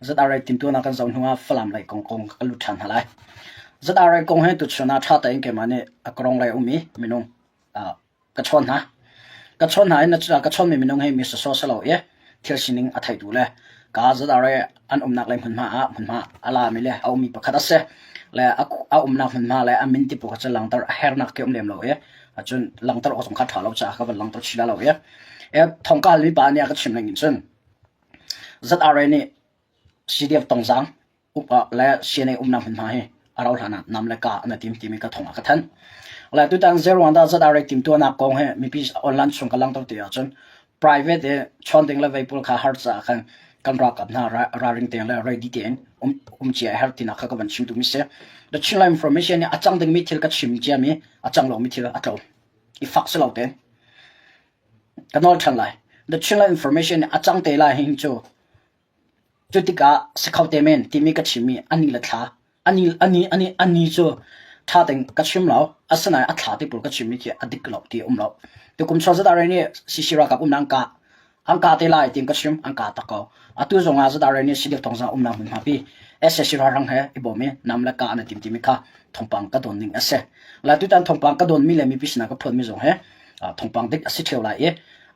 ZRA timtuahnak kan zoh hnu ah Falam lei kong kong ka lut ṭhan hna lai. ZRA kong hi tuchun ah ṭha tein keimah nih a karong lei um i minung ka chawn hna. Ka chawn hna i ka chawnmi minung hi mi sawsawh si lo i thil sining a theitu le ka ZRA an umnak lei hmunhma ah hmunhma a lami le a ummi pakhat a si. Le a umnak hmunhma le a min ti pawl kha cu langhter a hernak khi um lem lo i cun langhter awk zong kha ṭha lo caah ka van langhter chih la lo i thong ka halmi pa nih a ka chim ning in cun ZRA nih CDF Tongzang upa le CNA umnak hmunhma hi a rauh hlan ah nam le ka an i tim timi ka thong a ka thanh. Le tutan Zeruang ZRA timtuahnak kong hi mipi online chung ka langhter ti ahcun private i chawn ding le veipul kha har caah khan kan ralkap hna ralring tein le ready tein um, um cia a herh tinak kha ka van chim duhmi si. The Chinland Information nih a cang dingmi thil ka chim ciami a cang lomi thil a tlawm. I fak si lo tein. Ka nawl ṭhan lai. The Chinland Information nih a cang te lai hin cu cu tikah si kho te men timi ka chimmi a ni le thla ani ani ani ani cu ṭha tein ka chim lo. Asinain a thla ti pawl ka chimmi khi a dik lo ti a um lo. Tukum chuak ZRA nih CC ralkap umnak an kah. An kah te lai tiin ka chim, an kah tak ko. Atu zong ah ZRA nih CDF thawngzang umnak hmunhma pi SAC ralhrang he i bawm i nam le kah an i tim timi kha thawngpang ka don ning a si. La tutan thawngpang ka donmi le mipi sinah ka phuanmi zong hi thawngpang dik a si ṭheo lai i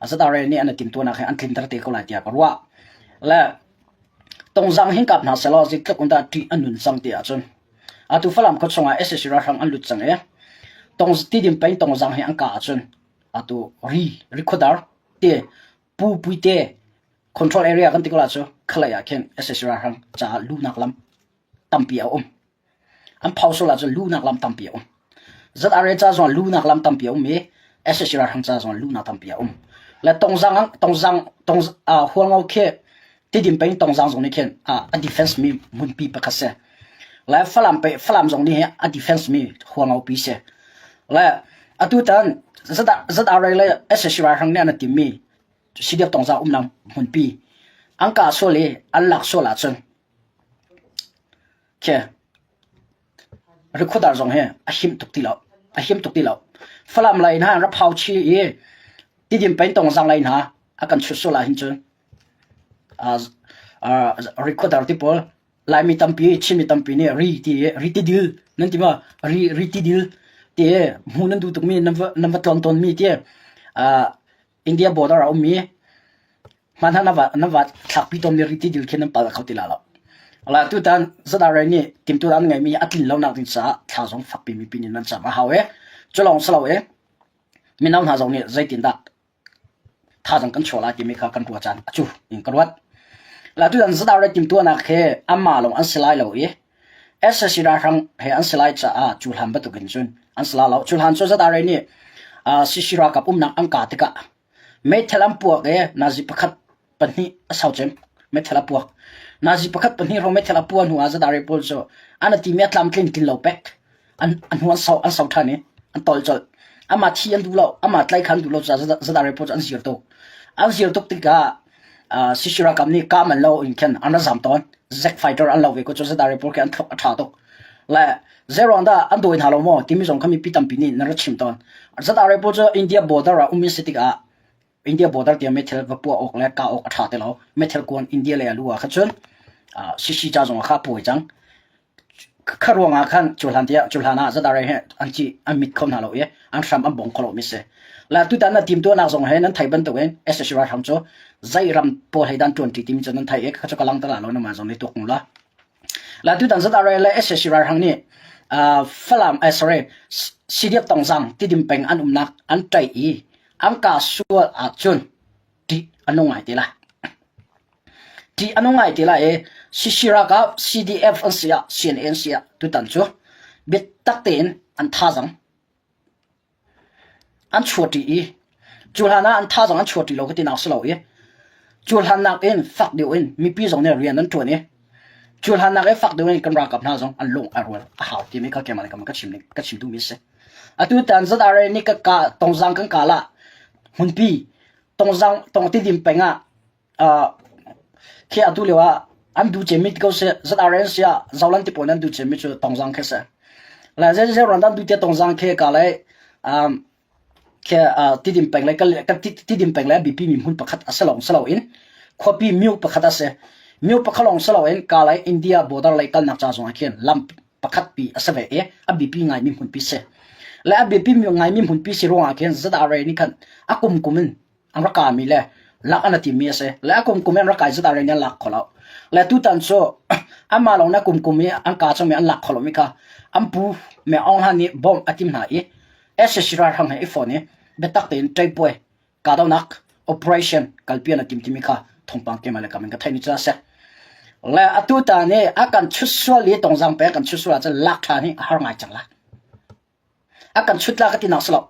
ZRA nih an i timtuahnak hi an tlinter te ko lai tiah ka ruah. Le tongzang hin kap hna selaw zeitluk in dah ṭih a nun cang ti ahcun atu Falam khua chungah SAC ralhrang an lut cang i tong tidim peng tongzang hi an kah ahcun atu ri rikhuadar te pu puite control area kan ti ko la cu khalai ah khin SAC ralhrang caah lunak lam tampi a um. An phau sual ahcun lunak lam tampi a um. ZRA ca zong lunak lam tampi a um i SAC ralhrang ca zong lunak tampi a um. Le tongzang tongzang tong hualngo khi tidim peng tongzang zong nih khin a defense mi hmunpi pakhat si. Le Falam pe Falam zong nih a defense mi hualngo pi si. Le atu tan ZRA le SAC ralhrang nih an tim mi CDF tongzang umnak hmunpi an kah sual i an lak sual ahcun Khi Rikhuadar zong hi a him tuk ti lo. A him tuk ti lo. Falam lei hna an ra phau chih i Tidim pengtong zang lei hna a kan chut sual ahhin cun Rikhuadar ti pawl Laimi tampi Chinmi tampi nih ri ti ri tidil nan ti maw? Ri ri tidil ti hmuh nan duh tukmi nan va nan va tlawn tawnmi ti India border a ummi Hmanhah na va na va thlakpi tawnmi riti dil khi nan pal kho ti la lo. La tutan ZRA nih timtu an ngeimi a tlin lonak ding caah thla zong fakpi mipi nih nan cam a hau e. Cu lawng si lo e. Mino hna zong nih zeitindah thazang kan chuah lai timi kha kan ruah caan a cu in ka ruat. La tutan ZRA timtuahnak he amma lawng an si lai lo i SSC ralhrang he an si lai caah cu hlan bantukin cun an si la lo. Cu hlan cu ZRA nih CC ralkap umnak an ka tikah Meithal an puak i nazi pakhat pahnih a sau cem. Meithal a puak. Nazi pakhat pahnih hrawng meithal a puah hnu ah zadari pawl cu an a timi a tlamtlin tlin lo pek. An an hnu an sau an sau ṭhan i an tol colh. Amah thi an duh lo, amah tlai kha an duh lo caah zadari pawl cu an zir tuk. An zir tuk tikah uh, Sisi ralkap nih kah man lo in khin an ra zam tawn. Zek fighter an lo ve ko cu zadari pawl khi an thluk a ṭha tuk. Le zeiruang dah an dawi hna lo maw timi zong kha mipi tampi nih nan ra chim tawn. ZRA pawl cu India border ah um in si tikah India border tiang meithal va puah awk le kah awk a ṭha ti lo. Meithal kuan India lei ah lu ah kha cun CC ca zong kha puai cang. Kha ruang ah khan cu hlan tiah cu hlan ah ZRA he an ci an mit kho hna lo i an hram an bong kho lo mi si. La tutan na team tuahnak zong he nan thei bantukin SSC ralhrang cu zei ram pawl he dan ṭuan ṭi timi cu nan thei i kha cu ka lang ta la lo na mah zong nih tuak la. La tutan ZRA le SAC ralhrang nih Falam eh sorry CDF Tongzang Tidim peng an umnak an ṭaih i an kah sual ahcun ṭih a nung ngai te lai. Ṭih a nung ngai te lai i CC ralkap CDF an si ah CNA an si ah tutan cu biatak tein an thazaang An chuahṭi i cu hlan ah an thazaang an chuahṭi lo ka tinak si lo i cu hlan nakin fak deuh in mipi zong nih rian an ṭuan i cu hlan nakin fak deuh in kan ralkap hna zong an lung a rual a hau timi kha keimah nih ka chim ka chim duhmi a si. Atu tan ZRA nih ka ka tongzang kan kal ah hmunpi tongzang tongtidim peng ah Khi atu lio ah an duh cemmi ti ko seh, ZRN si ah Zoland ti pawl an duh cemmi cu Tongzang khi si. Le zei zei ruang dah an duh tiah Tongzang khi ka le um, khi uh, tidim peng le kan tidim peng le bipi mi hmun pakhat a si lo si lo in khuapi myo pakhat a si. Myo pakhalong si loin Kalay India border lei kalnak ca zongah khin lam pakhat pi a si ve i a biapi ngaimi hmunpi si. Le a biapi ngaimi hmunpi si ruangah khin ZRA nih khan a kumkum in an rak kami le lak an timi a si. Le a kumkum in an rak kai ZRA nih an lak kho lo. Le tutan cu amah lawng na kumkum i an ka cangmi an lak kho lomi kha an pu Me Aung Hlan nih bawmh a tim hna i SAC ralhrang he i fon i biatak tein ṭeipuai kahdohnak operation kalpi an tim timi kha thawngpang keimah le kam in ka theih ni cu a si. Le atu ta nih a kan chut sual i tongzang pe kan chut sual ahcun lak ṭhan hi a har ngai cang la. A kan chut la ka ti nak si lo.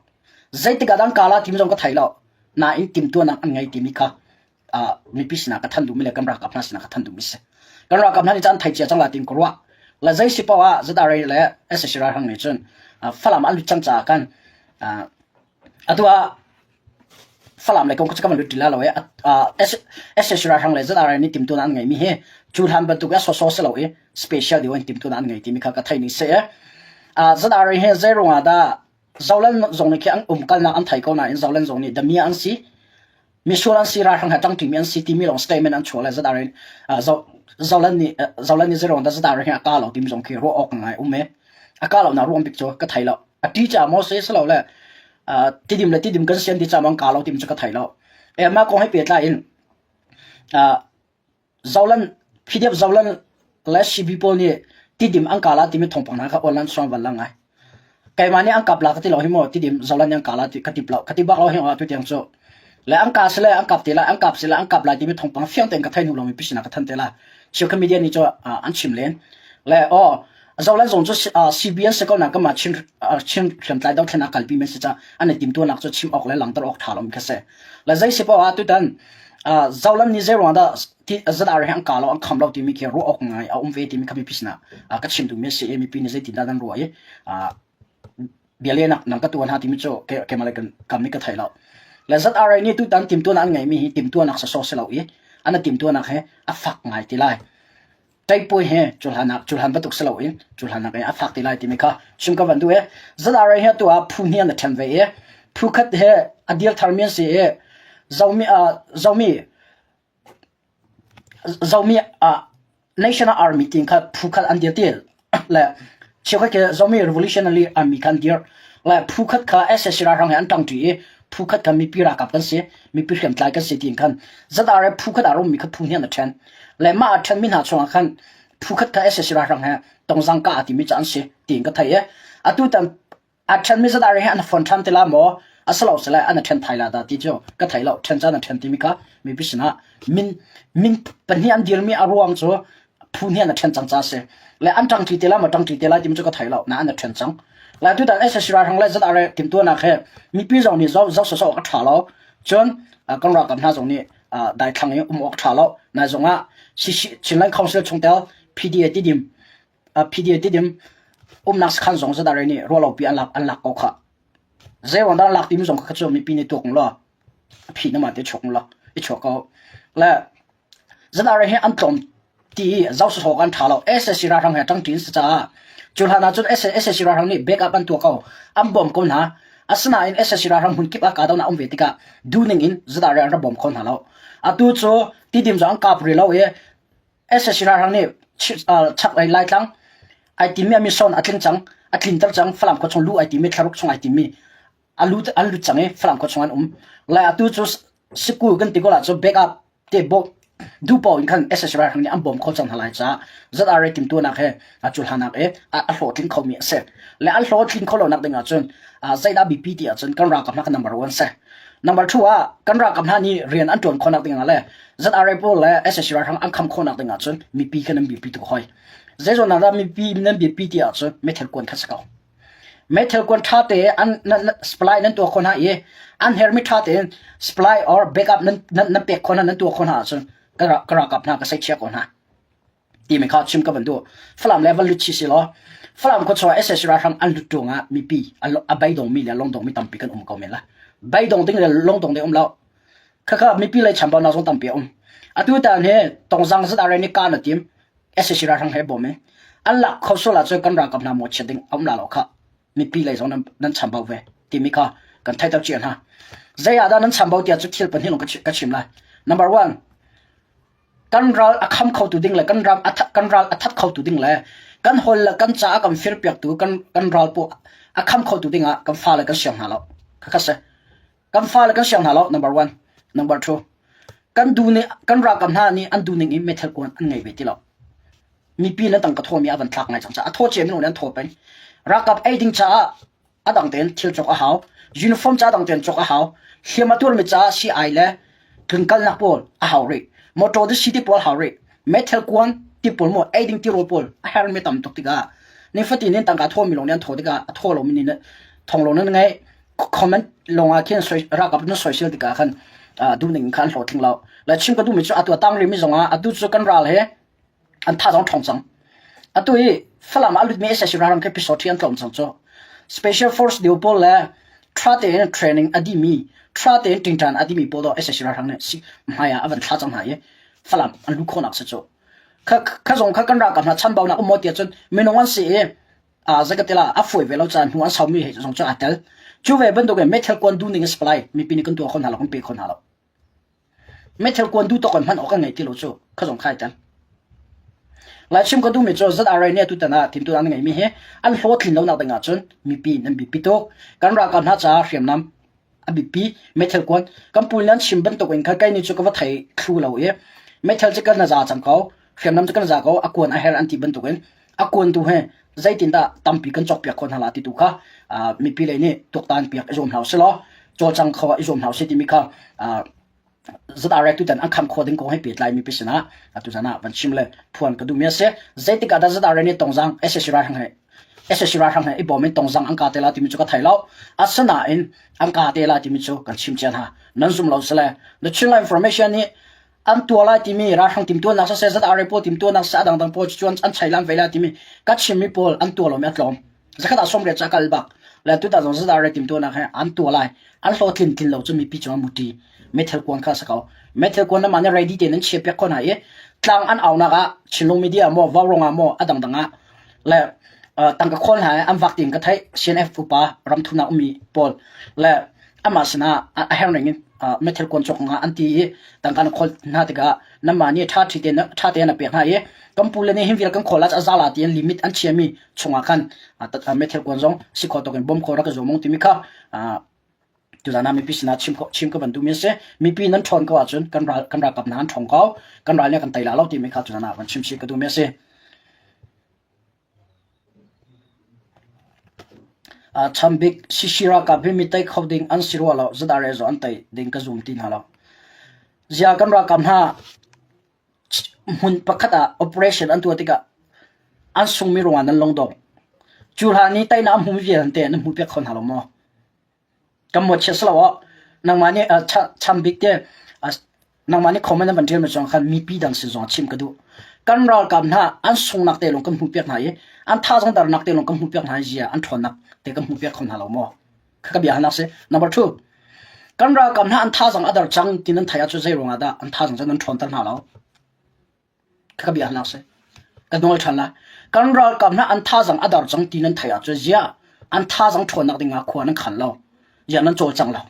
Zeitik ah dah an ka la timi zong ka thei lo. Nain timtuahnak an ngei timi kha mipi sinah ka than duhmi le kan ralkap hna sinah ka than duhmi si. Kan ralkap hna nih cun an thei cia cang la tiin ka ruah. Le zei si paoh ah ZRA le SAC ralhrang nih cun Falam an lut cang caah kan atu ah Falam lei kong kha ka van lut ti la lo i SAC ralhrang le ZRA nih timtuahnak an ngeimi hi cu hlan bantuk a sawsawh si lo i special deuh in timtuahnak an ngei timi kha ka theih ning si. ZRA hi zei ruangah dah Zoland zong nih khi an umkalnak an thei ko nain Zoland zong nih damia an si misual an si ralhrang he ṭangṭimi an si timi lawng statement an chuah le ZRA Zoland nih Zoland nih zei ruangah dah ZRA hi a ka lo timi zong khi ruah awk ngai um e. A ka lo nak ruang bik cu ka thei lo. A ṭi caah maw si si lo le tidim le tidim kan sian ti caah maw an ka lo timi cu ka thei lo. E mah kong he pehtlai in Zoland PDF Zoland le CB pawl nih tidim an ka la timi thawngpang hna kha online suang van lang ngai. Keimah nih an kap la ka ti lo hi maw tidim Zoland nih an ka la ti ka ti lo ka ti bak lo hi tu tiang cu. Le an ka sile an kap te lai an kap sile an kap lai timi thawngpang fiang tein ka thei hnu lo mi pisina ka than te la. Social media nih cu an chim len. Le aw Zoland zong cu CBN si ko na kama Chin Chin hriamtlai dothlennak kalpi men si ca an i timtuahnak cu chim awk le langhter awk ṭha lo kha si. Le zei si poah ah tutan Zoland nih zei ruang dah ZR hi an ka lo an kham lo timi khi ruah awk ngai a um ve timi kha mipi sinah ka chim duhmi a si i mipi nih zeitin dah nan ruah i bialehnak nang ka tuan ha timi cu keimah le kam nih ka thei lo. Le ZRA nih tutan timtuahnak an ngeimi hi timtuahnak sawsawh si lo i an timtuahnak hi a fak ngai ti lai. Ṭaihpuai he cuhlan cuhlan bantuk si loin cuhlan nak in a fak ti lai timi kha chim ka van duh i ZRA hi atu ah phu hnih an i ṭhen ve i phu khat he a dir tharmi an si i Zomi Zomi Zomi National Army tin kha phu khat an dir ti le cheukhat ke Zomi Revolutionary Army kha an dir le phu khat kha SSC ralhrang he an ṭangṭi i phu khat kha mipi ralkap kan si mipi hriamtlai kan si tiin khan ZRA phu khat ah ummi kha phu hnih an i ṭhen le mah a ṭhenmi hna chungah khan phu khat kha SSC ralhrang he tongzang ka timi cu an si tiin ka thei i atu tan a ṭhenmi ZRA he an fon ṭhan ti la maw asilo sile an ṭhen thai la dah ti cu ka thei lo ṭhen caan an ṭhen timi kha mipi sinah min min pahnih an dirmi a ruang cu phu hnih an ṭhen cang ca si le an ṭangṭi te la maw ṭangṭi te lai timi cu ka thei lo na an ṭhen cang le tutan SSC ralhrang le ZRA timtuahnak he mipi zong nih zoh zoh sawsawh awk a ṭha lo cun kan ralkap hna zong nih daithlang i um awk ṭha lo nai zong ah Chinland Council chungtel PDA tidim PDA tidim umnak sakhan zong ZRA nih ruahlopi an lak an lak ko kha zei dah lak timi zong kha cu mipi nih tuak law phi na ma te chuak law i chuak ko le ZRA hi an tlawm ti i zoh sawsawh an ṭha lo. SAC ralhrang he ṭangṭi an si caah cu hlan ah cun SAC ralhrang nih backup an tuah ko, an bawm ko hna. Asinain SAC ralhrang hmun kip ah kahdohnak a um ve tikah duhning in ZRA an rak bawm kho hna lo. Atu cu Tidim zong an kap rih lo i SAC ralhrang nih chaklei Laitlang ai timmi a mission a tling cang, a tlinter cang, Falam khua chung luh ai timmi, thlaruk chung ai timmi a lut an lut cang i Falam khua chung an um. Le atu cu sikul kan ti ko la cu backup te bawm duh paoh in khan SSC ralhrang nih an bawm kho cang hna lai caah ZRA timtuahnak he a culhanak i a hlawhtling khomi a si. Le an hlawhtlin kho lonak ding ahcun zeidah biapi ti ahcun kan ralkap hna kha number one si. Number two ah kan ralkap hna nih rian an ṭuan khawhnak ding ah le ZRA pawl le SSC ralhrang an kham khawhnak ding ahcun mipi kha nan biapi tuk hoi. Zeizawn ah dah mipi nan biapi ti ahcun meithal kuan kha si ko. Meithal kuan ṭha te an supply nan tuah khawh hna i an hermi ṭha tein supply or backup nan nan pek khawh hna nan tuah khawh hna ahcun ka ralkap hna ka seihchiah ko hna timi kha chim ka van duh. Falam le van lut chih si law Falam khua chung ah SSC ralhrang an lut ruangah mipi a beidongmi le lungdongmi tampi kan um ko men la. Beidong ding le lungdong ding um lo. Khakha mipi lei chambaunak zong tampi a um. Atu tan hi tongzang zat are nih kaan a tim. SAC ralhrang he bawm in an lak kho sual ahcun kan ralkap hna mawhchiat ding a um la lo kha mipi lei zong nan, nan chambau ve timi kha kan theihter cia hna. Zei ah dah nan chambau tiah cu thil pahnih lawng ka chim lai. Number one, Kan ral a kham khotu ding le kan ram a kan ral a that khotu ding le kan hol le kan ca a kan firpiaktu kan kan ral paw a kham khotu ding ah kan fale kan siang hna lo. Khakha si. Kan fale kan siang hna lo number one. Number two. Kan du nih kan ralkap hna nih an duhning in meithal kuan an ngei ve ti lo. Mipi nan tangka thawmi a van thlak ngai cang caah a thaw cia minung nih an thaw peng. Ralkap ei ding caah a dang tein thil cawk a hau. Uniform ca dang tein cawk a hau. Hliam a tuarmi caah sii-ai le tlunkalnak pawl a hau rih. Motor ti sii ti pawl hau rih. Meithal kuan ti pawl maw ei ding tirawl pawl a hermi tam tuk tikah nifatin in tangka thawmi lawng nih an thaw tikah a thaw lomi nih thong lo nan ngei. Comment lawng ah khin ralkap nan soisel tikah khan duhning in khan an hlawhtling lo. Le chim ka duhmi cu atu a tang rihmi zongah atu cu kan ral he an thazaang ṭhawng cang. Atu i Falam ah a lutmi SAC ralhrang khi pisawṭhi an tlawm cang cu. Special Force deu pawl le ṭha tein training a dihmi, ṭha tein ṭingṭan a dihmi pawl dawh SAC ralhrang nih hmai ah a van thla cang hna i Falam an luh khawhnak si cu. Kha kha zong kha kan ralkap hna chanbaunak um maw tiah cun minung an si i zakatila a fawi ve lo caan hnu an saumi he zong cu aa tel. Cu ve bantuk in meithal kuan duh ning in supply mipi nih kan tuah kho hna lo kan pe kho hna lo. Meithal kuan duh tawk in hman awk an ngei ti lo cu kha zong khai tel. Laichim ka duhmi cu ZRA nih tutan ah timtu an ngeimi hi an hlawhtlin lonak ding ahcun mipi nan biapi tuk. Kan ralkap hna caah hriamnam a biapi meithal kuan kan pu nan chim bantuk in khan kei nih cu ka va thei thlu lo i meithal cu kan za cang ko hriamnam cu kan za ko a kuan a her an ti bantuk in a kuan tu he zeitindah tampi kan cawkpiak khawh hna la ti tu kha mipi lei nih tuaktan piak i zuam hna usih law cawlcang kho i zuam hna usih timi kha ZRA tutan an kham khawh ding kong he pehtlai mipi sinah tuzan ah van chim le phuan ka duhmi a si. Zeitik ah dah ZRA nih tongzang SAC ralhrang he SAC ralhrang he i bawm in tongzang an ka te la timi cu ka thei lo. Asinain an ka te la timi cu kan chim cia hna. Nan zum lo sile The Chinland Information nih an tuah lai timi ralhrang timtuannak siseh ZRA pawl timtuannak siseh a dangdang pawl cu an chei lan ve lai timi ka chimmi pawl an tuah lomi a tlawm. Zakhat ah 80 ca kal bak le tutan zong ZRA timtuahnak he an tuah lai. An hlawhtlin tlin lo cu mipi cungah muṭi meithal kuan kha a si ko. Meithal kuan namah nih ready tein an chia piak khawh hna i tlang an aunak ah Chinlung media maw Vaurawng ah maw a dangdang ah le tangka khawl hna an vak tiin ka theih CNF upa ramthumnak ummi pawl le amah sinah a herh ning in meithal kuan cawk nga an ti i tangka na khawl hna tikah nanmah nih ṭha tein ṭha tein a pek hna i kan pu le nih hin vial kan khawl ah a za la tiin limit an chiami chungah khan meithal kuan zong si khawh tawk in bawm khawh rak i zuam timi kha tuzan ah mipi sinah chim chim ka van duhmi a si. Mipi nan ṭhawn ko ahcun kan ral kan ralkap hna an ṭhawng ko kan ral nih kan tei la lo timi kha tuzan ah van chim chih ka duhmi a si. Chambik Sisi ralkap hi mi tei kho ding an si rua lo ZRA zong an tei ding ka zum ti hna lo. Zia kan ralkap hna hmun pakhat ah operation an tuah tikah an sungmi ruangah nan lungdong. Cu hlan i teinak a hmumi vialte nan hmuhpiak kho hna lo maw? Kan mawhchiat si lo ah nangmah nih chambik te nangmah nih comment na van ṭialmi cungah khan mipi dang sin zongah chim ka duh. Kan ralkap hna an sunghnak te lawng kan hmuhpiak hna i an thazaang darnak te lawng kan hmuhpiak hna i zia an ṭhawnnak te kan hmuhpiak kho hna lo maw? Ka bia hanak si. Number two, kan ralkap hna an thazaang a dar cang ti nan theih ahcun zei ruangah dah an thazaang cu nan ṭhawnter hna lo? Ka bia hanak si. Ka nawl ṭhan lai. Kan ralkap hna an thazaang a dar cang ti nan theih ahcun ziah an thazaang ṭhawnnak ding ah khua nan khan lo? Ziah nan cawlcang lo?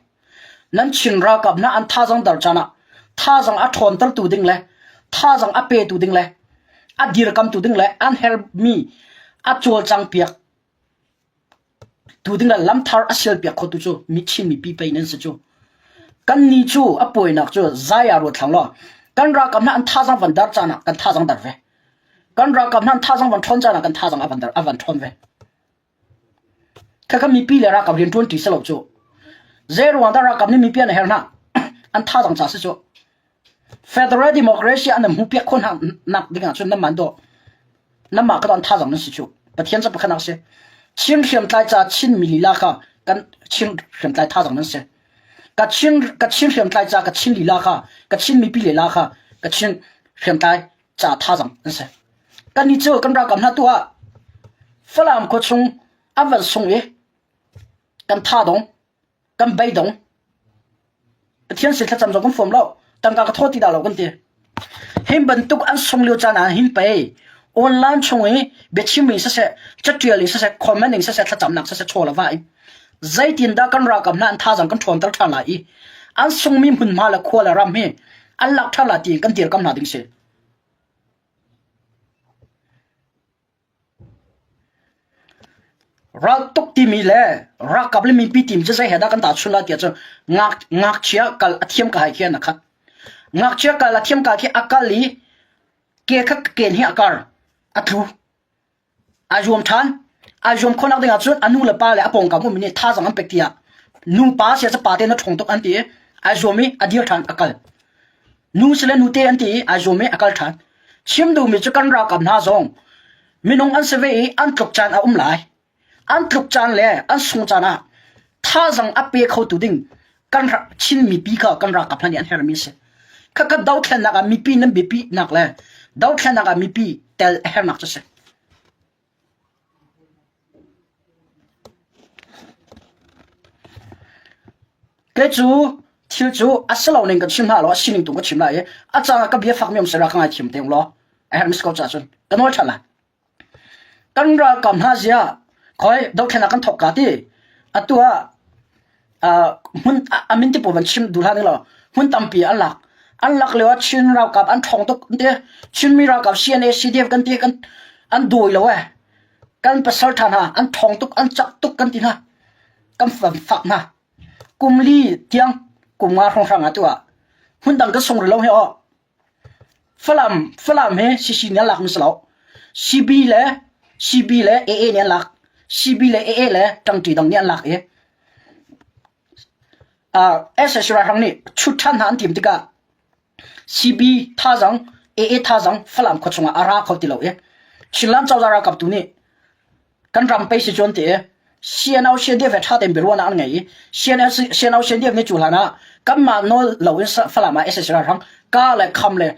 Nan Chin ralkap hna an thazaang dar caan ah thazaang a ṭhawntertu ding le thazaang a petu ding le a dirkamtu ding le an herhmi a cawlcang piak Tu ding ah lamthar a sialpiak khotu cu mi Chin mipi pei nan si cu. Kannih cu a puainak cu zai ah ruat hlang law kan ralkap hna an thazaang van dar caan ah kan thazaang dar ve. Kan ralkap hna an thazaang van ṭhawn caan ah kan thazaang a van dar a van ṭhawn ve. Khakha mipi le ralkap rian ṭuan ṭi si lo cu. Zei ruang dah ralkap nih mipi an herh hna? An thazaang ca si cu. Federal democracy an hmuhpiak khawh hna nak ding ahcun nan man dawh. Nanmah ka an thazaang nan si cu. Pathian ca pakhat nak si. Chin hriamtlai ca Chin mi lila kha kan Chin hriamtlai thazaang nan si. Ka Chin ka Chin hriamtlai ca ka Chin lila kha ka Chin mipi lila kha ka Chin hriamtlai ca thazaang an si. Kan ni cu kan ralkap hna tu ah Falam khua chung an van sung i kan tha dong kan beidong Pathian sin thlacam zong kan fawm lo tangka ka thaw ti dah lo kan ti hin bantuk an sung lio caan ah hin pei online chung i biachim in siseh catial in siseh comment in siseh thlacamnak siseh chaw la va in zeitin dah kan ralkap hna an thazang kan ṭhawnter ṭhan lai i an sungmi hmunhma le khua le ram hi an lak ṭhan lai tiin kan dirkam hna ding si. Raltuk timi le ralkap le mipi timi cu zei he dah kan tahchunh lai tiah cun ngakchia kal a thiam ka hai khi an a khat. Ngakchia kal a thiam ka khi a kal i ke kha ken hi a kar a tlu. Ai zuam ṭhan. Ai zuam khawhnak dingah cun a nu le pa le a pawngkam ummi nih thazaang an pek tiah nupa sia cu pa te na ṭhawng tuk an ti i ai zuam i a dir ṭhan a kal. Nu si le nute an ti i ai zuam i a kal ṭhan. Chim duhmi cu kan ralkap hna zong minung an si ve i an tluk caan a um lai. An tluk caan le an sung caan ah thazaang a pe khotu ding kan Chin mipi kha kan ralkap hna nih an herhmi a si. Khakha dothlennak ah mipi nan biapinak le dothlennak ah mipi tel a herhnak cu a si. Kei cu thil cu a si lo ning kan chim hna lo, a sining tu ka chim lai i a caan ah ka bia fakmi um seh ka ngaithiam te law a herhmi si ko caah cun ka nawl ṭhan lai. Kan ralkap hna zia khoi dothlennak kan thawk ka ti. Atu ah hmun a min ti pawl van chim duh hlah ning law hmun tampi an lak. An lak lio ah Chin ralkap an ṭhawng tuk an ti. Chinmi ralkap CNA CDF kan ti kan an dawi lo eh. Kan pasal ṭha hna an ṭhawng tuk an cak tuk kan ti hna. Kan fak hna. Kum li tiang kum nga hrawnghrang ah tu ah hmun dang kan sung rih lo hi aw. Falam Falam hi CC nih an lak mi si lo. CB le CB le AA nih an lak. CB le AA le ṭangṭi dang nih an lak i uh, SS ralhrang nih chut ṭhan hna an tim tikah CB thazang AA thazang Falam khua chungah a ra kho ti lo i Chinland cozah ralkap tu nih Kan ram pei si cun ti CNO CNDF he ṭha tein biaruahnak an ngei i CNO CNDF nih cu hlan ah kanmah nawl loin Falam ah sac ralhrang ka le kham le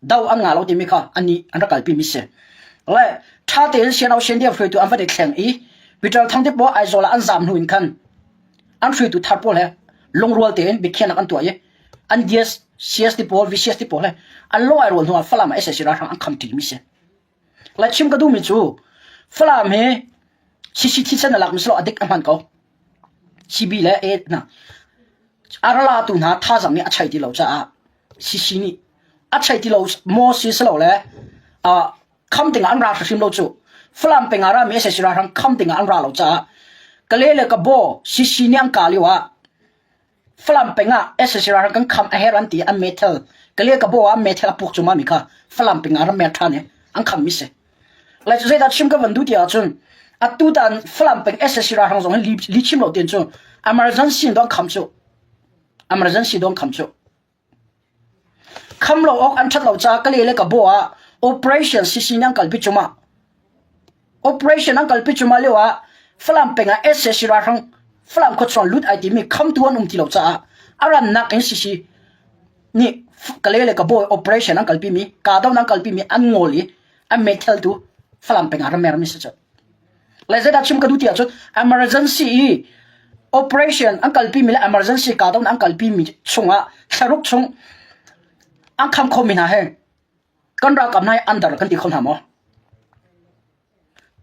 do an ngah lo timi kha annih an rak kalpi mi si. Le ṭha tein CNO CNDF hruaitu an van i thleng i Peter Thang te pawl Aizawl ah an zaam hnu in khan an hruaitu thar pawl he lungrual tein biakhiahnak an tuah i an DS CST pawl VCST pawl he an lung ai rual hnu ah Falam ah sac ralhrang an kham ṭi mi si. Le chim ka duhmi cu Falam hi CC thisen a lakmi si lo a dik a hman ko. CB le A hna a ralatu hna thazang nih a chai ti lo caah CC nih a chai ti lo maw si si lo le uh, kham ding ah an ra hrim lo cu Falam peng ah rami SAC ralhrang kham ding ah an ra lo caah Kale le Kabaw CC nih an ka lio ah Falam peng ah sac ralhrang kan kham a her an ti an meithal Kale Kabaw ah meithal a puk cuma mi kha Falam peng ah ram mer ṭhan i an kham mi si. Lai cu zeidah chim ka van duh ti ahcun atu tan Falam peng sac ralhrang zong hi li chim lo tin cu emergency don kham cu emergency don kham cu Kham lo awk an ṭhat lo caah Kale le Kabaw ah operation sisi an kalpi cungah operation an kalpi cungah lio ah Falam peng ah sac ralhrang Falam khuachung lut ai timi khamtu an um ti lo caah a rannak in sisi nih Kale le Kabaw operation an kalpi mi kahdohnak an kalpi mi an ngawl i an meithal tu Falam peng ah ramer mi si cu. Le zeidah chim ka duh ti ahcun emergency i operation an kalpi mi le emergency kahdohnak an kalpi mi chungah thlaruk chung an kham khomi hna he kan ralkap hna hi under kan ti kho hna maw?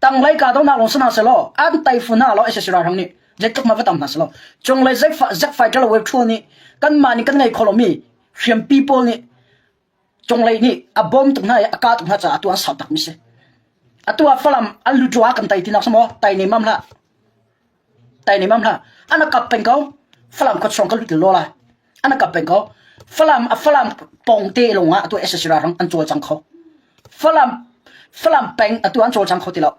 Tanglei kahdohnak lawng si hna selaw an taifun hna law sac ralhrang nih zeitluk ma va tam hna selaw cunglei zek fighter le wave tool nih kanmah nih kan ngei kho lomi hriampi pawl nih Cunglei nih a bawm tuk hna i a kah tuk hna caah atu an sau takmi si. Atu ah Falam an lut ruangah kan tai tinak si maw? Tai ne mam hlah. Tai ne mam hlah. An a kap peng ko. Falam khua chung ka lut lo lai. An a kap peng ko. Falam a Falam pong te lawng ah atu SSC ralhrang an cawlcang kho. Falam Falam peng atu an cawlcang kho ti lo.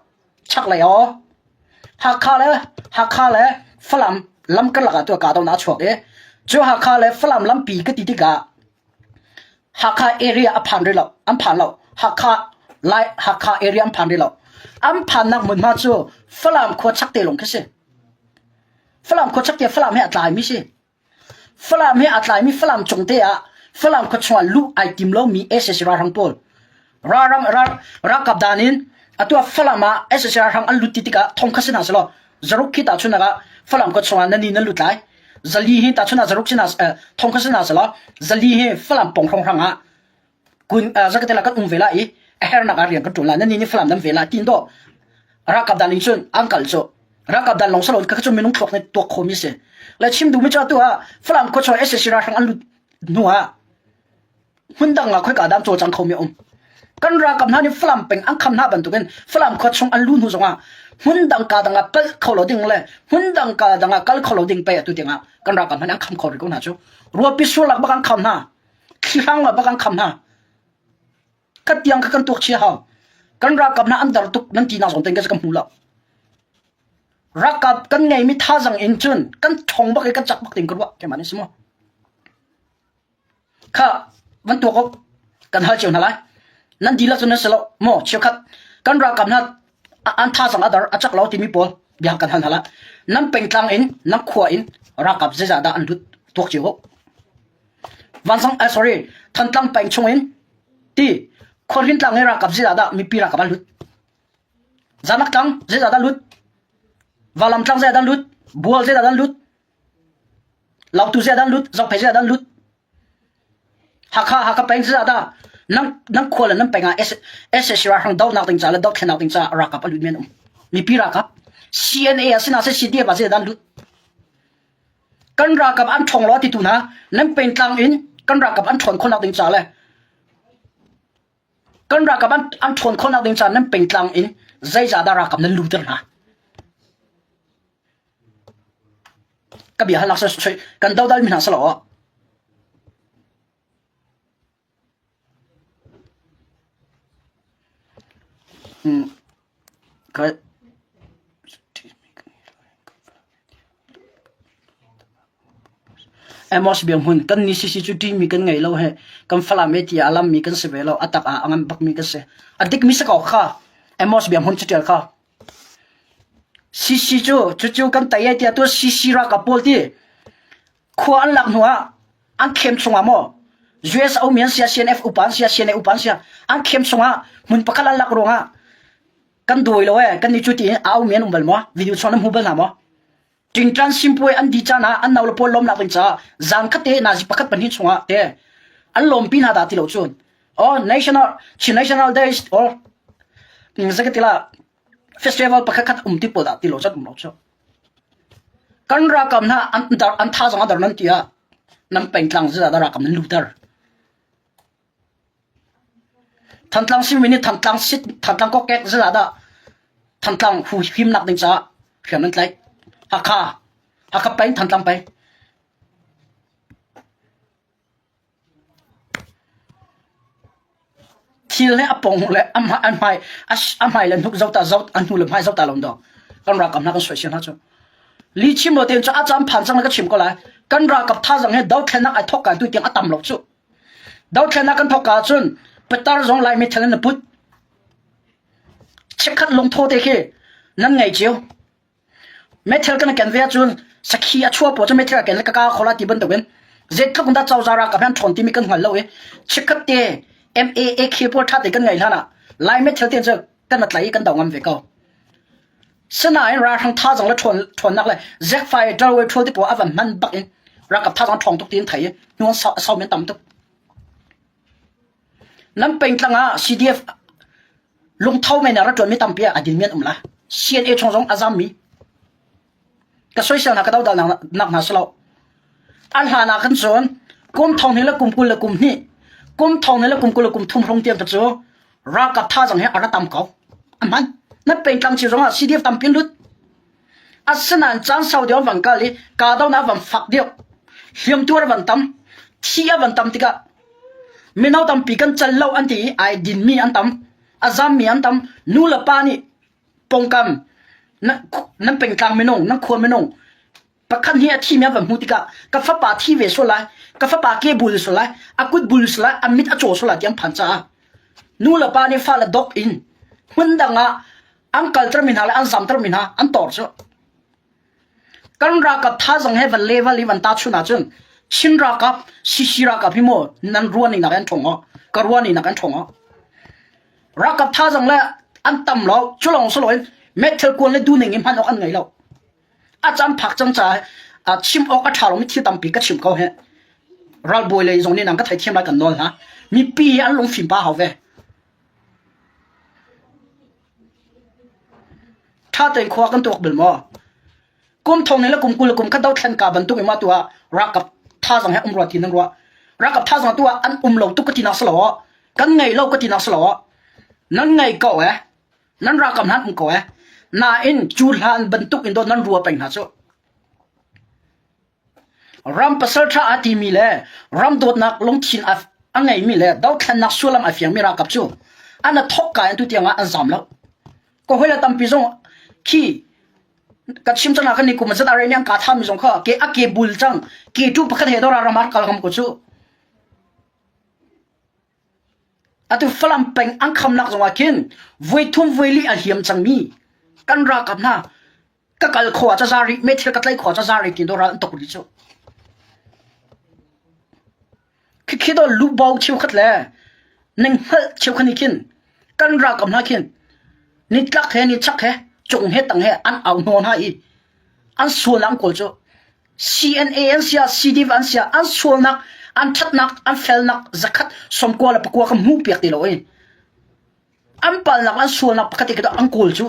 Chaklei aw. Hakha le Hakha le Falam lam karlak ah tu kahdohnak a chuak i cu Hakha le Falam lampi ka ti tikah Hakha area a phan rih lo. An phan lo. Hakha Lai Hakha area an phan rih lo. An phannak hmunhma cu Falam khua chak te lawng khi si. Falam khua chak te Falam he a tlaimi si. Falam he a tlaimi Falam cung te ah Falam khua chungah luh ai tim lomi sac ralhrang pawl ralrang ral ralkap dan in atu ah Falam ah sac ralhrang an lut ti tikah thong kha si hna selaw zaruk khi tahchunhnak ah Falam khua chungah nan ni nan lut lai zali hi tahchun ah zaruk sin ah thong kha sin ah selaw zali hi Falam pong hrawnghrang ah kun zakatela kan um ve la i a hernak ah rian kan ṭuan la nan ni nih Falam nan ve la tin do ralkap dan in cun an kal cu ralkap dan lawng salo ka cu minung thluak nih tuak khomi si le chim duhmi cu atu ah Falam khua chung SAC ralhrang an lut hnu ah hmundang ah khoika dah an cawlcang khomi a um. Kan ralkap hna nih Falam peng an kham hna bantukin Falam khua chung an luh hnu zongah. Hmun dang ka dang ah pal kho lo ding le hmun dang ka dang ah kal kho lo ding pe atu tiangah kan ralkap hmanh an kham kho rih ko hna cu. Ruapi sulak bak an kham hna. Thlihrang bak an kham hna. Ka tiang kha kan tuak chia hau. Kan ralkap hna an dar tuk nan ti nak zong ten ka hmu lo. Ralkap kan ngeimi thazang in cun kan ṭhong bak i kan cak bak ding ka ruah keimah nih si maw. Kha van tuak awk kan hal cio hna lai. Nan dihlak cun nan si lo maw cheukhat kan ralkap hna an thazang a dar a cak lo timi pawl bia kan hal hna lai. Nan pengtlang in nan khua in ralkap zeizah dah an lut tuak cio awk. Vansang eh sorry Thantlang peng chung in ti khuahrin tlang i ralkap zeizah dah mipi ralkap an lut. Zanak tlang zeizah dah lut. Valam tlang zeizah dah lut. Bual zeizah dah lut. Lautu zeizah dah lut. Zophei zeizah dah lut. Hakha Hakha peng zeizah dah nan nan khua le nan peng ah SSC ralhrang dohnak ding ca le dohthlennak ding caah ralkap a lut men um. Mipi ralkap CNA a sina se CDF a zeizah dah lut. Kan ralkap an ṭhawng lo titu hna nan pengtlang in kan ralkap an ṭhawn khawhnak ding ca le kan ralkap an, an ṭhawn khawhnak ding ca nan pengtlang in zeizah dah ralkap nan luter hna? Ka bia halak kan dodal mi hna salo. Amos biahmun kan ni sisi cu ṭihmi kan ngei lo he kan Falam e tiah a lammi kan si ve lo a tak ah a ngan bakmi kan si a dikmi si ko kha Amos biahmun cu ṭial kha CC cu cucu kan tei e tiah tu CC ralkap pawl ti Khua an lak hnu ah an khem chungah maw US a ummi an sia CNF upa an sia CNA upa an sia an khem chungah hmun pakhat an lak ruangah kan dawi lo ee kan ni cu ti a aumi an um bal maw video chung nan hmu bal hna maw tingtran simpuai an di caan ah an nau le pawl lawmnak ding caah zan khat te nazi pakhat pahnih chungah te an lawmpi hna dah ti lo cun oh national Chin National Days or zakatila festival pakhat khat um ti pawl dah ti lo cun um lo cu Kan ralkap hna an dar an thazaang a dar nan ti ah nan pengtlang zeizah dah ralkap nan luter? Thantlang simi nih Thantlang sit Thantlang kokek zeizah dah Thantlang hu himnak ding caah hriam nan tlaih? Hakha Hakha peng Thantlang peng. Thil he a pong le a hmai a hmai le hnuk zota zot a hnu le hmai zota lo do kan ralkap hna kan soisel hna cu li chim lo ten cu a cam phan cang ka chim ko lai kan ralkap thazang he dothlennak ai thok ka tu tiang a tam lo cu dothlennak kan thok ka cun petar zong lai mi thel na put chikkhat lungtho te khi nan ngei cio Meithal kan ken ve ahcun sakhi a chuah paoh cu meithal a ken le ka ka khola ti bantukin zeitluk in dah cozah ralkap he an ṭhawn timi kan hngal lo i chikkhat te MAA khi pawl ṭha te kan ngeih hlan ah Lai meithal te cu kan tlai i kan do ngam ve ko. Sinain ralhrang thazang le ṭhawn ṭhawnnak le zekfai ṭalway ṭhawl ti pawl a van hman bak in ralkap thazang ṭhawng tuk tiin thei i hnu an sau men tam tuk. Nan pengtlang ah CDF lungtho men ah ra ṭuanmi tampi ah a dinmi an um la. CNA chung zong a zammi. Ka soisel hna ka dodal nak hna si lo. An hlan ah khan cun kum thong hnih le kum 20 le kum hnih, kum thong hnih le kum 20 le kum thum hrong tiang cu ralkap thazang he a ra tam ko. A hman. Na pengtlang cio zong ah CDF tampi an lut. Asinain caan sau deuh an van kal i kahdohnak a van fak deuh. Hliamtuar a van tam. Thi a van tam tikah mino tampi kan cal lo an ti i ai dinmi an tam. A zammi an tam. Nu le pa nih pongkam nan pengtlang minung, nan khua minung pakhat hi a thimi an van hmuh tikah ka fapa thi ve sual lai, ka fapa ke bul sual lai, a kut bul sual lai, a mit a caw sual lai ti an phan caah nu le pa nih fale dok in hmun dang ah an kaltermi hna le an zamtermi hna an tor cu kan ralkap thazang he van level i van ta chun ahcun Chin ralkap CC ralkap hi maw nan ruani nak an ṭhong ka ruani nak an ṭhong ralkap thazang le an tam lo culong soloin metal kuan le duning in hman awk an ngei lo a cam phak cang ca chim awk a ṭha lomi thil tampi ka chim ko he ralbawi lei zong nih nang ka theithiam lai kan nawl hna mipi an lungfim pa hau ve Ṭha tein khua kan tuak bal maw? Kum thong le kum 20 le kum khat dothlen ka bantuk in mah tu ah ralkap thazang he um rua ti nan ruah. Ralkap thazang tu ah an um lo tuk ka ti nak si lo kan ngei lo ka ti nak si lo nan ngei ko eh nan ralkap nan um ko eh. Nain cu hlan bantuk in dawt nan rua peng hna cu. Ram pasalṭha aa timi le ram dawtnak lungthin a ngeimi le dothlennak sullam a fiangmi ralkap cu an a thawkka in tutiang ah an zam lo. Ka hawile tampi zong khi ka chim cang ah ni kum zat are nih an ka thami zong kha ke a ke bul cang ke tu pakhat he dora ram ah kal ngam ko cu. Atu Falam peng an khamnak zong ah khin voi thum voi li a hliam cangmi kan ralkap hna ka kal kho ah caza rih meithil ka tlaih kho ah caza rih ti ral an tok rih cu khikhi do lubau cheukhat le ning hngalh cheukhat nih khin kan ralkap hna khin nitlak he nichak he cung he tang he an au hnaw hna i an sualnak an kawl cu CNA an sia CDF an sia an sualnak an thatnak an felnak zakhat somkua le pakua ka hmuh piak ti lo i An palnak an sualnak pakhat te an kawl cu.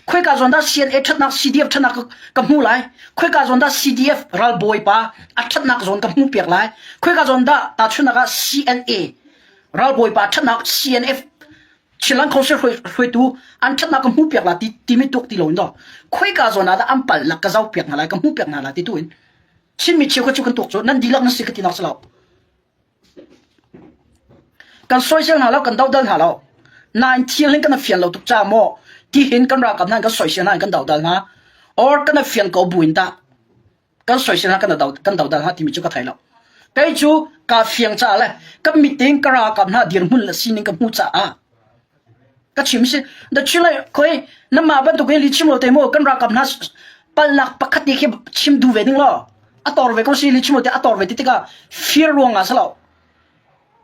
Khoika zawn dah CNA ṭhatnak CDF ṭhatnak ka hmu lai? Khoika zawn dah CDF ralbawi pa a ṭhatnak zawn ka hmuh piak lai? Khoika zawn dah tahchunhnak ah CNA ralbawi pa ṭhatnak CNF Chinland Council hruaitu an ṭhatnak ka hmuh piak la ti timi tuk ti lo in daw. Khoika zawn ah dah an palnak ka zoh piak hna lai ka hmuh piak hna lai ti tu in Chinmi cheukhat cu kan tuak cu nan dihlak nan si ka ti nak si lo. Kan soisel hna lo, kan dodal hna lo. Nain thil hin kan fian lo tuk ca maw tihin kan ralkap hna kan soisel hna kan dodal hna or kan fian ko buin tah kan soisel hna kan kan dodal hna timi cu ka thei lo. Kei cu ka fiang caah le ka mit in ka ralkap hna dirhmun le sining ka hmuh caah Ka chim si. Da chile khoi nama bantuk in li chim lo te mu kan ralkap hna palnak pakhat ni khi chim du ve ding lo. A tor ve ko si li chim lo te a tor ve ti tikah fear ruang ah salo.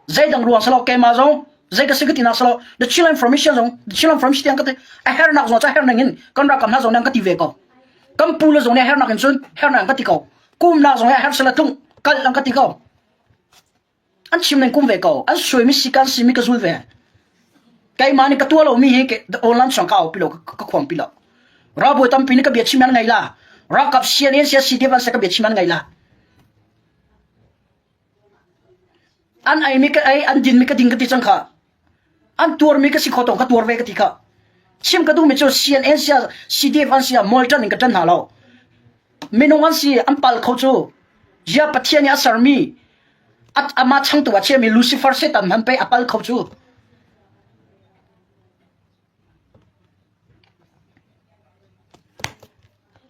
Zeidang ruang salo keima zong zei ka si ka ti nak salo the chill information zong the chill information tiang ka ti a hernak zong cha hernak in kan ralkap hna zong nan ka ti ve ko. Kan pu le zong nih hernak in cun hernak ka ti ko. Kumnak zong her sala tlung kal an ka ti ko. An chim ning kum ve ko. An suaimi si kan simi ka zul ve. Keimah nih ka tuah lomi hi online chung ka au pi lo ka khuang pi lo. Ralbawi tampi nih ka bia chim an ngei la. Ralkap CNA sia CDF an se ka bia chim an ngei la. An ei mi ka ei an din mi ka ding ka ti cang kha. An tuar mi ka si kho tong ka tuar ve ka ti kha. Chim ka duh mi cu CNA sia CDF an sia moltan in ka ṭan hna lo. Minung an si an pal kho cu. Zia Pathian nih a sermi amah changtu a chiami Lucifer Satan hman pei a pal kho cu.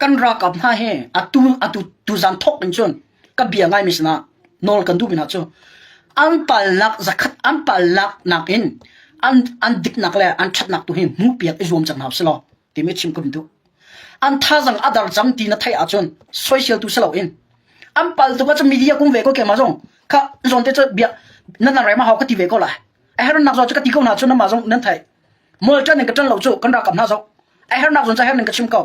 Kan ralkap hna hi atu atu tuzan thok in cun ka bia ngaimi sinah nawl kan duhmi hna cu an palnak zakhat an palnak nakin an an diknak le an ṭhatnak tu hi hmuhpiak i zuam cang hna usih law timi chim ka duh. An thazang a dar cang ti na theih ahcun soisel tu si loin an pal tuk ahcun media kung ve ko keimah zong kha zawn te cu bia nan nan rem a hau ka ti ve ko lai. A hernak zawn cu ka ti ko hna cu namah zong nan theih. Mual ṭan in ka ṭan lo cu kan ralkap hna zong a hernak zawn cu a her ning ka chim ko.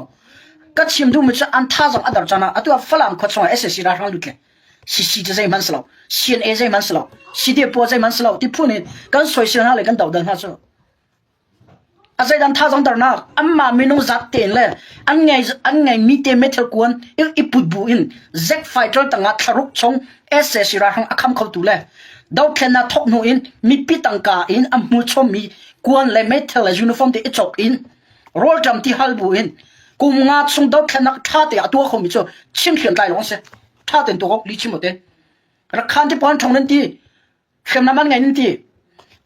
Ka chim duhmi cu an thazang a dar caan ah atu ah Falam khua chungah SAC ralhrang lut le CC cu zeihmanh si lo CNA zeihmanh si lo CDF pawl zeihmanh si lo ti phun in kan soisel hna le kan dodal hna cu A zeidan thazang darnak anmah minung zat tein le an ngei an ngeimi te meithal kuan i put bu in Zack fighter tangah thlaruk chung sac ralhrang a kham khotu le dothlennak thawk hnu in mipi tangka in a hmul chommi kuan le meithal le uniform te i cawk in rawlṭam ti hal bu in kum nga chung dothlennak ṭha te a tuah khomi cu chim hriamtlai lawng a si. Ṭha tein tuah ko li chim te. Rakhan ti puan ṭhong nan ti hriamnam an ngei nan ti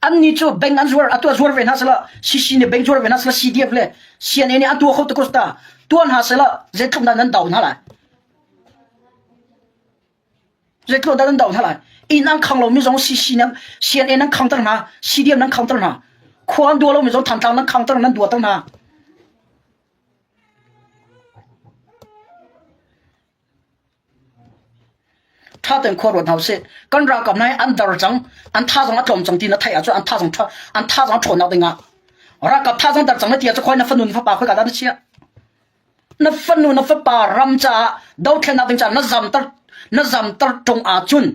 annih cu bank an zuar atu zuar ve hna sela CC nih bank zuar ve hna sela CDF le CNA nih an tuah kho te ta tuah hna sela zeitluk dah nan do hna lai zeitluk dah nan do hna lai inn an khang lomi zong CC nan CNA nan khangter hna CDF nan khangter hna khua an dua lomi zong Thantlang nan khangter nan duater hna Ṭha tein khua ruat hna usih. Kan ralkap hna hi an dar cang, an thazang a tlawm cang ti na theih ahcun an thazang ṭha an thazang a ṭhawnnak dingah ralkap thazang dar cang na ti ahcun khoi na fanu na fapa khoika dah na chiah? Na fanu na fapa ram caah dothlennak ding caah na zamter na zamter ṭung ahcun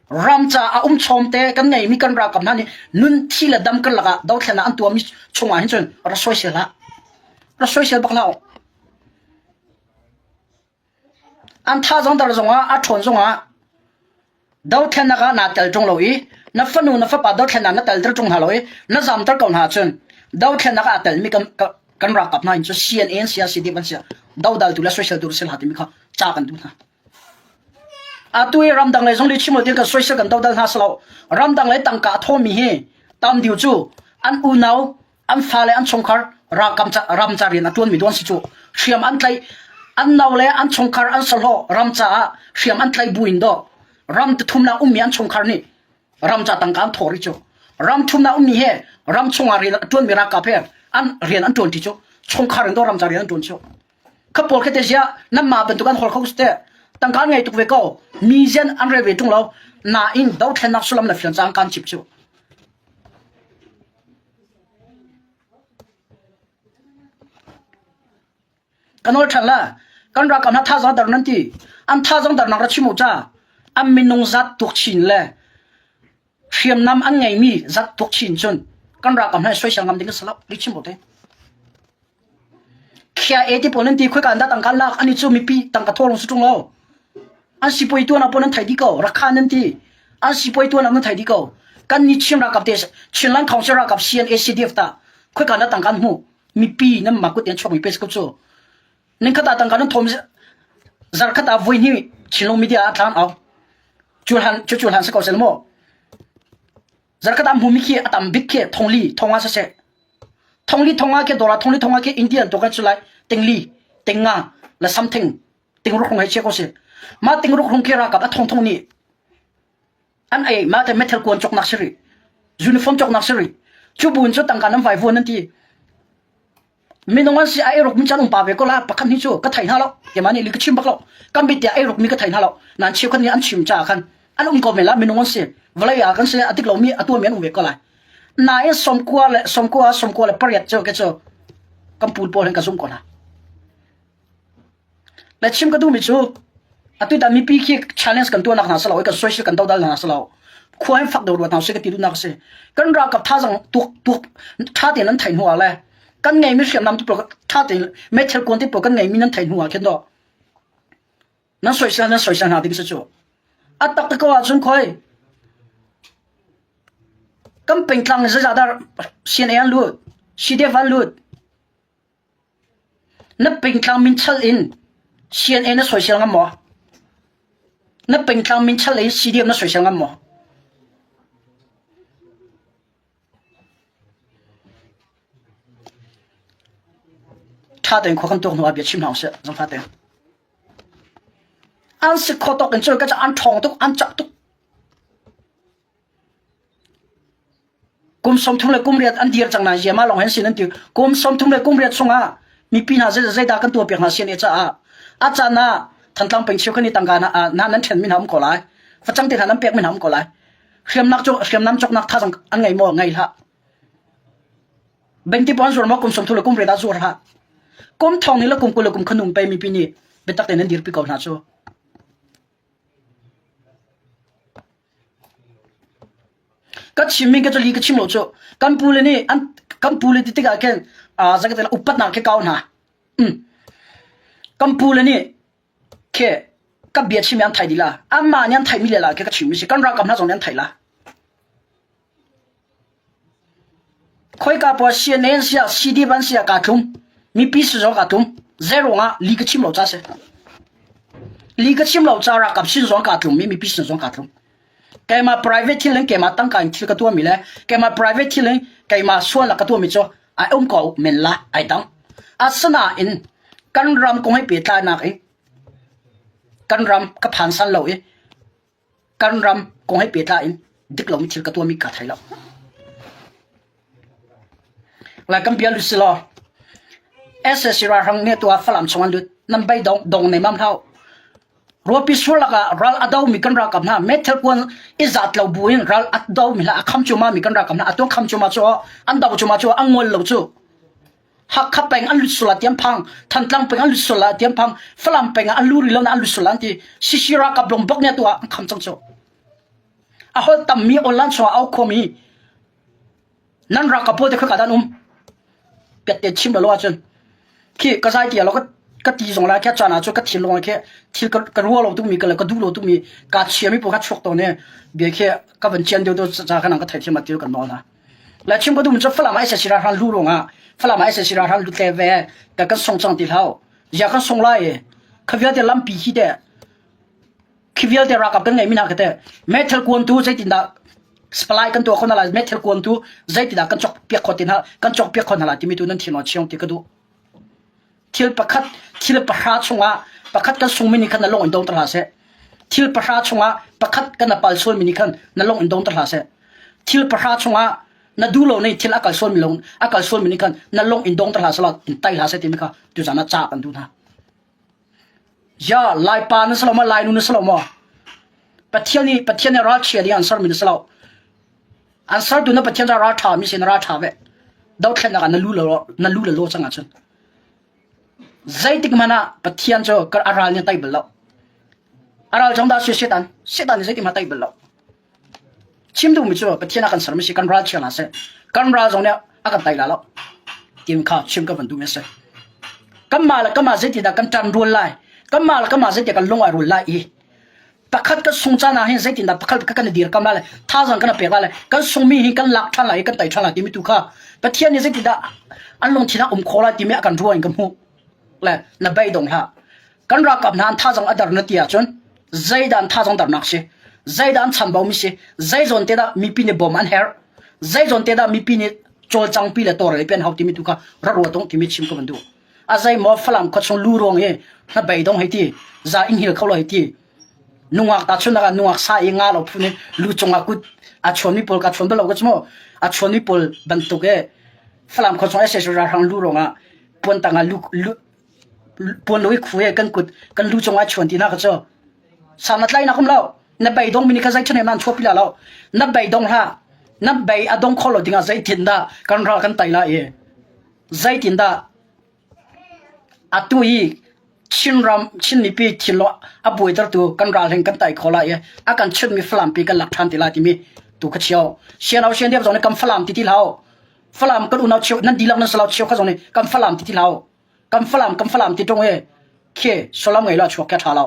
ram caah a um chawm te kan ngeimi kan ralkap hna nih nun thi le dam karlak ah dothlennak an tuahmi chungah hin cun ra soisel hlah. Ra soisel bak hlah. An thazang dar zongah a ṭhawn zongah dothlennak ah naa tel ṭung lo i na fanu na fapa dothlennak na telter ṭung hna lo i na zamter ko hna ahcun dothlennak ah aa telmi kan ka. Kan ralkap hna in cu CNA an si ah CDF an si ah dodal tu le soisel tu si hlah timi kha ca kan duh hna. Atu i ramdang lei zong li chim lo tin kan soisel kan dodal hna silo. Ramdang lei tangka a thawmi hi tam diu cu an unau an fale an chungkhar ralkam ca ram ca rian a tuanmi duan si cu hriam an tlaih an nau le an chungkhar an sahlawh ram caah hriam an tlaih buin do ram thumnak ummi an chungkhar nih ram ca tangka an thawr i cu ram thumnak ummi he ram chungah rian a tuanmi ralkap he an rian an tuan ti cu chungkhar in do ram ca rian an tuan cu kha pawl kha te zia nan mah bantuk an hol kho te tangka an ngei tuk ve ko mi zian an rel ve tung lo nain dothlennak sullam le fian cang kan chip cu Ka nawl ṭhan la. Kan ralkap hna thazaang dar nan ti. An thazaang darnak ra chim u ca. An minung zat tuk chin le hriamnam an ngeimi zat tuk chin cun kan ralkap hna soisel ngam ding a si lo. Li chim u te. Khia e ti pawl nan ti khoi kan dah tangka lak ani cu mipi tangka thawlong si ṭung lo. An sipuai tuan ah pon an thai dih ko. Rakha nan ti. An sipuai tuan ah nan thai dih ko. Kan ni Chin ralkap te Chinland Council ralkap CNA CDF ta khoi kan dah tangka an hmuh. Mipi nan mah kut in chuakmi pe ko cu. Ning khat ah tangka nan thawm zar khat ah voi hnih Chinlung media ah thlan au. Cu hlan cu cu hlan si ko sel maw. Zar khat ah hmumi khi a tam bik khi thongli thonga siseh. Thongli thonga khi dollar thongli thonga khi Indian to kan cu lai tingli tinga la something tingruk rung hei chia ko si. Mah tingruk rung khi ralkap a thong thong nih an ei mah te metal kuan cawknak si rih uniform cawknak si rih cu buin cu tangka nan vai vuan nan ti minung an si a ei ruk mi chan um pa ve ko la pakhat ni cu ka thei hna lo keimah nih li ka chim bak lo kan bit tiah ei ruk mi ka thei hna lo nan cheukhat nih an chim ca khan an um ko men la minung an si vawlei ah kan si a dik lo mi a tuah mi an um ve ko lai nain 90 le 90 98 cu ke cu kan pul pawl hin ka zum ko hna Le chim ka duhmi cu atu tan mipi khi challenge kan tuahnak hna silo kan soisel kan dodal hna silo khua in fak deuh ruat hna usih ka ti duhnak a si. Kan ralkap thazang tuk tuk tha tein an theih hnu ah le kan ngeimi hriamnam tu pawl tha tein meithal kuan te pawl kan ngeimi nan theih hnu ah khin do nan soisel nan soisel hna ding si cu. A tak te ko ahcun khoi kan pengtlang zeizah dah CNA an lut CDF an lut Na pengtlang min chalh in CNA na soisel ngam maw? Na pengtlang min chalh in CDM na soisel ngam maw? Ṭha tein khua kan tuak hnu ah bia chim hna usih, zangfah tein. An si kho tawk in cun ka an ṭhawng tuk, an cak tuk. Kum 30 le kum riat an dir cang nain ziama lawng hen sin an ti. Kum 30 le kum riat chungah mipi hna zeidah kan tuah piak hna sian e caah a caan ah Thantlang peng cheukhat nih tangka na na nan ṭhen mi hna um ko lai. Facang te hna nan pek mi hna um ko lai. Hriamnak cu hriamnam cawknak thazang an ngei maw? Ngei hlah. Bengti pon zuar maw kum 30 le kum riat ah zuar hlah. Kum thong ni le kum 20 le kum khanum pe mipi nih biatak tein an dirpi ko hna cu. Ka chimmi ka cali ka chim lo cu kan pu le nih an kan pu le ti tikah khin aa zakatela upatnak khi kau hna. Mm. Kan pu le nih khi ka bia chimmi an thai dih la. Anmah nih an theihmi lehla khi ka chimmi si. Kan ralkap hna zong nih an theih la. Khoika pawl CNA an si ah CDF an si ah kaa tlum. Mipi si zong kaa tlum. Zei ruangah li ka chim lo ca si. Li ka chim lo ca ralkap sin zong kaa tlum i mipi sin zong kaa tlum. Keimah private thil in keimah tangka in thil ka tuahmi le keimah private thil in keimah sualnak ka tuahmi cu ai um ko men la ai dang. Asinain kan ram kong he pehtlainak in kan ram ka phan san lo i kan ram kong he pehtlai in dik lomi thil ka tuahmi ka thei lo. Lai kan bia lut si law SSC ralhrang nih tu ah Falam chung an lut nan bei dong dong ne mam hlau. Ruapi sur lakah ral a domi kan ralkap hna meithal kuan i zat lo bu in ral a domi hna a kham cuma mi kan ralkap hna a tuan kham cuma cu an do cuma cu an ngol lo cu Hakha peng an lut sual ah tiam phang, Thantlang peng an lut sual ah tiam phang, Falam peng ah an lu rih lo na an lut sual an ti. Sisi ralkap lung bok nih tu ah an kham cang cu. A holh tammi online chungah au khomi nan ralkap pawl te khaka dan um. Piat te chim lo ahcun khi ka zai tia lo ka ka ti zong la kha chan ah cu ka thin long khi thil ka ka ruwa lo tukmi ka le ka duh lo tukmi ka chiami pawl kha chuak to ne bia khi ka van chian deuh deuh ca khan ka thei thiam atil kan nawl na. Le chim ka duhmi cu Falam ah SAC ralhrang lu ruangah Falam ah SAC ralhrang lut le ve ka kan song cang ti hlah. Zia kan song lai i kha vialte lampi hi teh khi vialte ralkap kan ngeihmi hna khi teh meithal kuan tu zeitindah supply kan tuah kho hna lai meithal kuan tu zeitindah kan cawk piak kho ti hna kan cawk piak kho hna lai timi tu nan thin chiong ti ka duh. Thil pakhat thil pahra chungah pakhat kan sungmi nih khan na lung in dong ter hlah seh. Thil pahra chungah pakhat kan na pal sualmi nih khan na lung in dong ter hlah seh. Thil pahra chungah na duh lo nih thil a kal sualmi lung a kal sualmi nih khan na lung in dong ter hlah seh law in tai hlah seh timi kha tuzan ah ca kan duh hna. Ya Laipa na si lo maw Lainu na si lo maw? Pathian nih Pathian nih ralchia ding an sermi na si lo. An sertu na Pathian cu ral ṭha mi si na ral ṭha ve. Dothlennak ah na lu le na lu le lo cang ahcun zeitik hmanh ah Pathian cu a ral nih a tei bal lo. A ral cong dah si Satan Satan nih zeitik hmanh a tei bal lo. Chim duhmi cu Pathian a kan sermi si kan ral chia hna seh. Kan ral zong nih a kan tei la lo. Tin kha chim ka van duhmi a si. Kanmah le kanmah zeitindah kan ṭan rual lai? Kanmah le kanmah zeitindah kan lung ai rual lai i pakhat kan sung caan ah hin zeitindah pakhat kan i dirkam lai le thazaang kan i pek lai le kan sungmi hi kan lak ṭhan lai i kan tei ṭhan lai timi tu kha Pathian nih zeitindah an lungthin ah um khawh lai timi a kan ruah in ka hmuh le na beidong hlah. Kan ralkap hna an thazaang a dar na ti ahcun zeidah an thazaang darnak si? Zeidah an chambaumi si? Zei zawn te dah mipi nih bawm an herh? Zei zawn te dah mipi nih cawlcangpi le tawlrel pi an hau timi tu kha ra ruat ung timi chim ka van duh. A zei maw Falam khuachung lu ruang hi na beidong hei ti, za in hil kho lo hei ti. Nungak ta chun ah nungak sa i nga lo phun in lu cungah kut a chuanmi pawl ka chuan bal lo ka chu mu. A chuanmi pawl bantuk e Falam khuachung SSR ralhrang lu ruangah puan tangah lu, lu puan lo i khu he kan kut kan lu cungah chuan ti na ka cu sang na tlai na kum lo na bei dong mi kha zei thane nan chuapi la lo na bei dong hlah na bei a dong kho lo dingah zeitin dah kan ral kan tai la i zeitin dah atu hi Chinram Chin mipi thinlo a buaitertu kan ral heng kan tai kho la i a kan chutmi Falam pi kan lak ṭhan ti lai timi tu kha chio siano sian diam zong nih kan Falam ti ti hlah Falam kan unau cheu nan dihlak nan salau cheu kha zong nih kan Falam ti ti hlah kan Falam kan Falam ti ṭung i khi sullam ngei lo chuak kha ṭha lo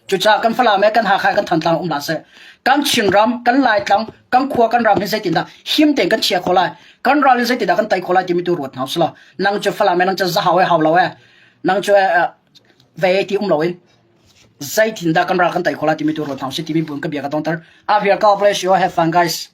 cucaah kan Falam he kan Hakha kan Thantlang um hlah seh kan Chinram kan Laitlang kan khua kan ram hi zeitindah him tein kan chia kho lai kan ral in zeitindah kan tei kho lai timi tu ruat hna usih law nang cu Falam he nang cu Zahau he hau lo e nang cu ve ti um loin zeitindah kan ral kan tei kho lai timi tu ruat hna usih timi buin ka bia ka dongter. After God bless you have fun guys.